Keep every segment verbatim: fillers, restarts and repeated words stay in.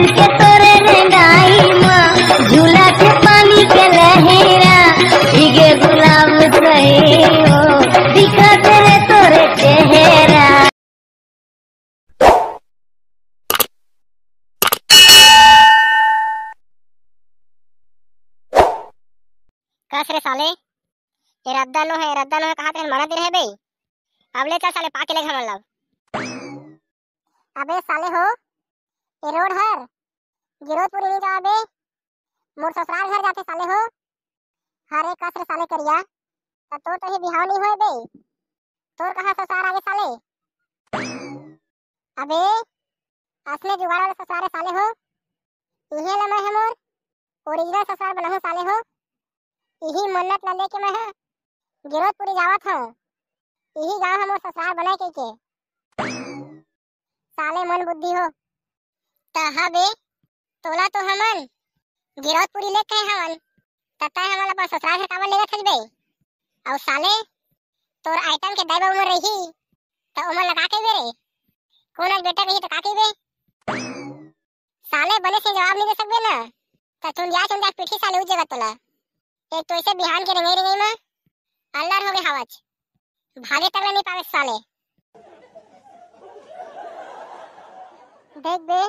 के तोरे रेंगाई मा, झूला के पानी के लहेरा, भीगे गुलाब सही हो, दिखत रे तोरे चेहरा। कस रे साले, ए रद्दा नो हे, ए रद्दा नो हे, कहात रहे मना दे रहे बे। अब ले चल साले, पाके ले घमन लब। अबे साले हो, ए रोड हर गिरोदपुरी नहीं जाबे, मोर ससुराल घर जाथे साले हो। हरे कस रे साले करिया, त तोर तो ही बिहाव नहीं होए बे, तोर कहाँ ससुराल आगे साले? अबे असने जुगाड़ वाला ससुराल रे साले हो, इहे ला मैं ह मोर ओरिजिनल ससुराल बनाहूँ साले हो। इही मन्नत ला लेके मैं ह गिरोदपुरी जावत हूँ, इही गाँव ह मोर ससुराल बनाए कहिके। साले मन बुद्धि हो। त हबे, तोला तो हमन गिरौदपुरी ले कहे हवन, त तैं हमन अपन ससुराल घर काबर लेगत हस बे? अउ साले, तोर आइटम के दाई बाबू मन रही, त ओमन ला का कहिबे रे? कोन आज बेटा कही त का कहिबे? साले, बने से जवाब नहीं दे सकबे ना, त चुंदिया चुंदिया पीठी साले उज्जैगा तोला। एक तो इसे बिहान के रेंगई रेंगई में अल्लर हो गए हवच, भागे तक नहीं पावे साले। देख बे,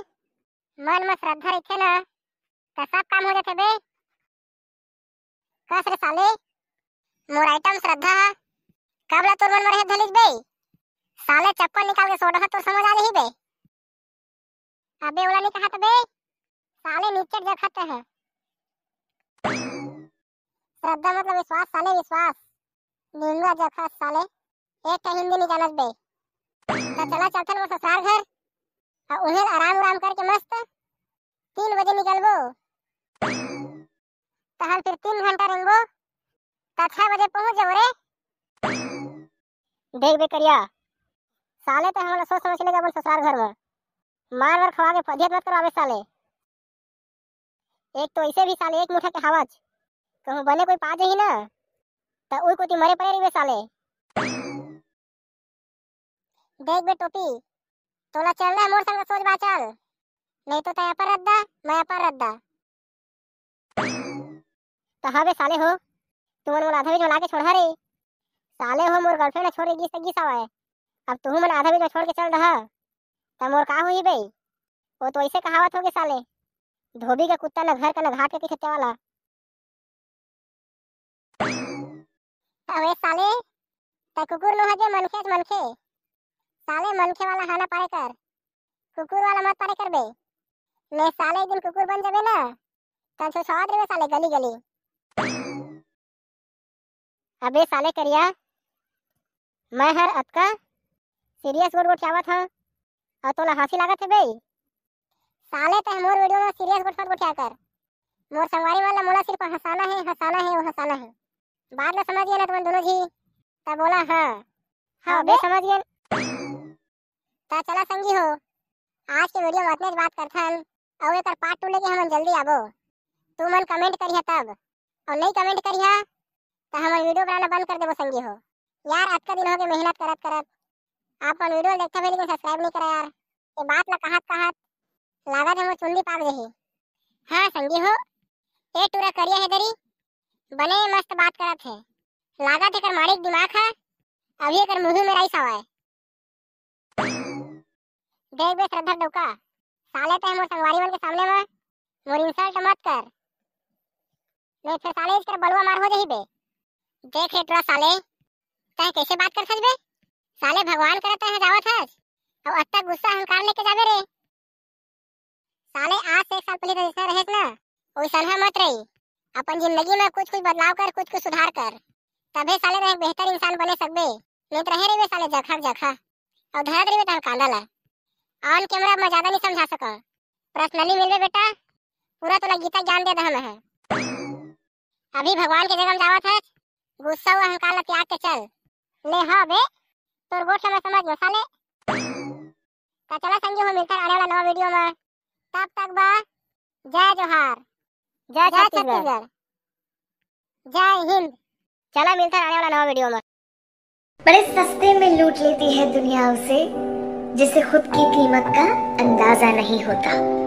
मन में श्रद्धा रहिथे ना, त सब काम हो जाथे बे। कस रे साले, मोर आइटम श्रद्धा ह कब ला तोर मन में रहे धलिस बे? साले चप्पल निकाल के सोडहा तोर समझ आ जाही बे। अबे ओला नहीं कहा त बे, साले निचट जखत है। श्रद्धा मतलब विश्वास साले, विश्वास। निंगा जखत साले, एक ठा हिंदी नहीं जानत बे। त चला चलथन वो ससुराल घर, अउ उहें आराम उराम करके मस्त तीन बजे निकलबो। तहन फिर तीन घंटा रेंगबो, त छह बजे पहुंच जाबो रे। देख बे करिया, साले त हमला सोच समझ के लेके अपन ससुराल घर में मार वार खवा के फदियत मत करवाबे साले। एक तो ऐसे भी साले एक मुठा के हवच, कहूँ बने कोई पा जाही ना, त उही कोती मरे पड़े रहिबे साले। देख बे टोपी, तोला चलना है मोर संग सोच बाचल, नहीं तो तय अपन रद्दा, मैं अपन रद्दा। त हबे साले हो, तुमन मोला आधा बीच में लाके छोड़हा रे। साले हो, मोर गर्लफ्रेंड छोड़ के गिस त गिस हवय, अब तुहू मन आधा बीच में छोड़ के चल दहा, त मोर का होही बे? वो तो ऐसे कहावत होगे साले, धोबी का कुत्ता न घर का न घाट के, किथे वाला। अबे साले, त कुकुर नो हजे, मनखे च मनखे। साले मनखे वाला हाना पारे कर, कुकुर वाला मत पारे कर बे। ले साले एक दिन कुकुर बन जाबे ना, त छुछावत रहिबे साले गली गली। अबे साले करिया, मैं हर अतका सीरियस गोठ गोठियावत हंव, अउ तोला हंसी लागत हे बे? साले तैं मोर वीडियो में सीरियस गोठ मत गोठिया कर। मोर संगवारी मन ला मोला सिर्फ हंसाना है, हंसाना है, वो हंसाना है। बात ला समझ गए ना तुमन दोनों जी? तब बोला हाँ। हाँ हाँ बे। बे समझ गए। त चला संगी हो, आज के वीडियो में अतनेच बात करथन, अउ एकर पार्ट टू लेके हमन जल्दी आबो। तुमन कमेंट करिहा तब, अउ नहीं कमेंट करिहा त हमन वीडियो बनाना बंद कर देबो संगी हो। यार अतका दिन होगे मेहनत करत करत, आप मन वीडियो देखत हवे लेकिन सब्सक्राइब नहीं करा यार। ये बात ला कहत कहत लागत हे मोर चुंदी पाक जही। हाँ संगी हो, ए टूरा करिया हे दरी, बने मस्त बात करत हे। लागत हे एकर माड़िक दिमाग हे, अभी एकर मुंह में राइस हवय। देख बे श्रद्धा डौका, साले तैं मोर संगवारी मन के सामने में मोर इंसल्ट मत कर, नहीं फिर साले इसकर बलुआ मार हो जाही बे। देख रे टूरा साले, तैं कैसे बात करथस बे? साले भगवान करे तैं जावत हस, अउ अतका गुस्सा अहंकार लेके जाबे रे। साले आज से एक साल पहले तो जैसा रहेस ना, वैसन ह मत रही। अपन जिंदगी में कुछ कुछ बदलाव कर, कुछ कुछ सुधार कर, तभे साले तैं एक बेहतर इंसान बने सकबे। नहीं तो रहे रहिबे साले जखा के जखा, अउ धरत रहिबे तहन कांदा ला। ऑन कैमरा में ज्यादा नहीं समझा सका, पर्सनली मिलबे बेटा, पूरा तोला गीता ज्ञान दे दहा मैं ह। अभी भगवान के जगह में जावत हस, गुस्सा अउ अहंकार ला त्याग के चल। ले हाँ बे, तोर गोठ ला मैं समझ गो साले। त चला संगी हो, मिलथन आने वाला नवा वीडियो में। तब तक बा, जय जोहार, जय जय छत्तीसगढ़। छत्तीसगढ़, जय हिंद। चला मिलथन आने वाला नवा वीडियो में। बड़े सस्ते में लूट लेती है दुनिया उसे, जिसे खुद की कीमत का अंदाजा नहीं होता।